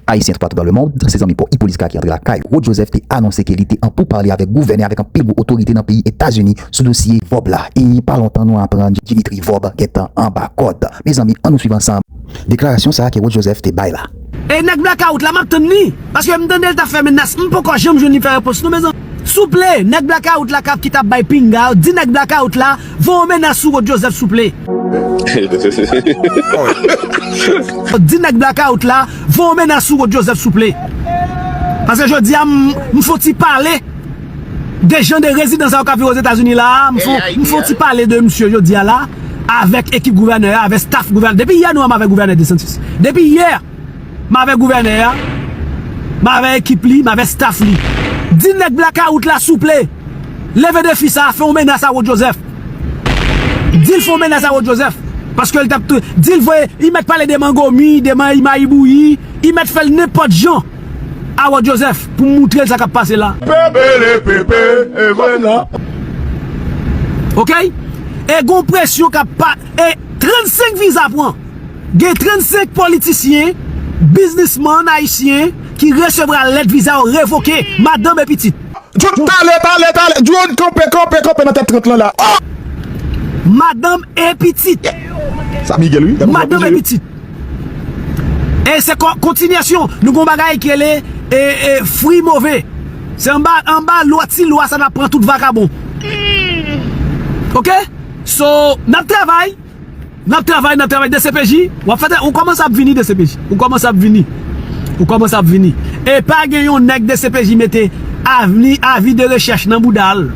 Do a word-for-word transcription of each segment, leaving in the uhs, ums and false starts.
Ayisyen toupatou dans le monde, se zanmi pa w Hippolyte Ska ki antre lakay. Rod Joseph te anonse ke li te an poupale avèk gouvènè, avèk anpil gwo otorite nan peyi Etazini sou dosye Vòb la. E pa lontan nou aprann Dimitri Vòb gentan anba kòd. Mezanmi, ann nou swiv ansanm deklarasyon sa a ke Rod Joseph te bay la. E nèg blakawout la, m ap tann li. Paske m tande l t ap fè menas. M poko janm jwenn li fè repons non, mezanmi. Souple, nèg blakawout la k ap, ki t ap bay pinga yo, di nèg blakawout la voye yon menas sou Rod Joseph, souple. Di nèg blakawout la voye yon menas sou Rod Joseph, souple. Paske jodi a, m, m fon ti pale de jan de rezidan sa yo k ap viv Ozetazini la a, m fon, m fon ti pale de misye jodi a la, avèk ekip gouvènè a, avèk staff gouvènè. Depi yè nou ansanm avèk gouvènè DeSantis. Depi yè, m avèk gouvènè a, m avèk ekip li, m avèk staff li. Di nèg blakawout la, souple, leve defi sa a, fè yon menas a Rod Joseph. Di l fè yon menas a Rod Joseph. Paske l t ap tou, di l voye, li mèt pale de mangomi, de mayi, mayi bouyi, li mèt fè l nenpòt jan a Rod Joseph pou moutre l sa k ap pase la. Pepele pepe, e vwala. Oke? E gon presyon k ap pa, e trannsenk viza pran. Gen trannsenk politisyen, biznismann ayisyen ki resevwa lèt viza yo revoke, madanm e pitit. Tout talè, talè, talè. Drone kanpe, kanpe, kanpe nan tèt trant lan la. Oh! Madanm e pitit. Sa Miguel, wi. Madanm e pitit. E se kon-, kontinyasyon. Nou gon bagay ki rele, e, e, fwi move. Se anba, anba lwa, ti lwa sa n ap pran tout vakabon. Oke? So, n ap travay. N ap travay, n ap travay. DCPJ, w ap fè, ou kòmanse ap vini, DCPJ. Ou kòmanse ap vini. Ou kòmanse ap vini. E pa gen yon nèg DCPJ mete avni, avi de rechèch nan bouda l.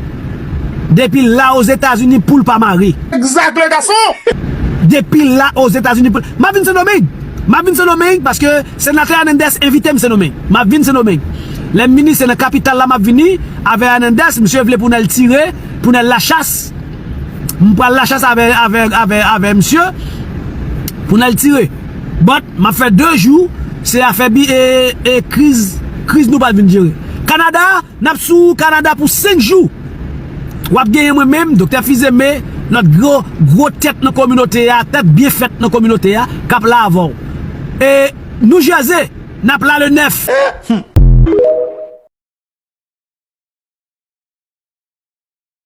Depi l la Ozetazini, poul pa mare. Exact, le garçon! Depi l la Ozetazini, poul. M ap vin Sendomeng. M ap vin Sendomeng paske senatè Hernandez envite m Sendomeng. M ap vin Sendomeng. Lè m vini, se nan kapital la m ap vini. Avè Hernandez, misye vle pou n al tire, pou n al lachas. M pral lachas avè, avè, avè, avè misye pou n al tire. But, m ap fè de jou, se afè bi, e, e kriz, kriz nou pral vin jere. Kanada, n ap sou Kanada pou senk jou. W ap genyen mwen menm, Doktè Fils-Aimé, lòt gwo, gwo tèt nan kominote a, tèt byen fèt nan kominote a, k ap la avè w. E New Jersey, n ap la le nèf.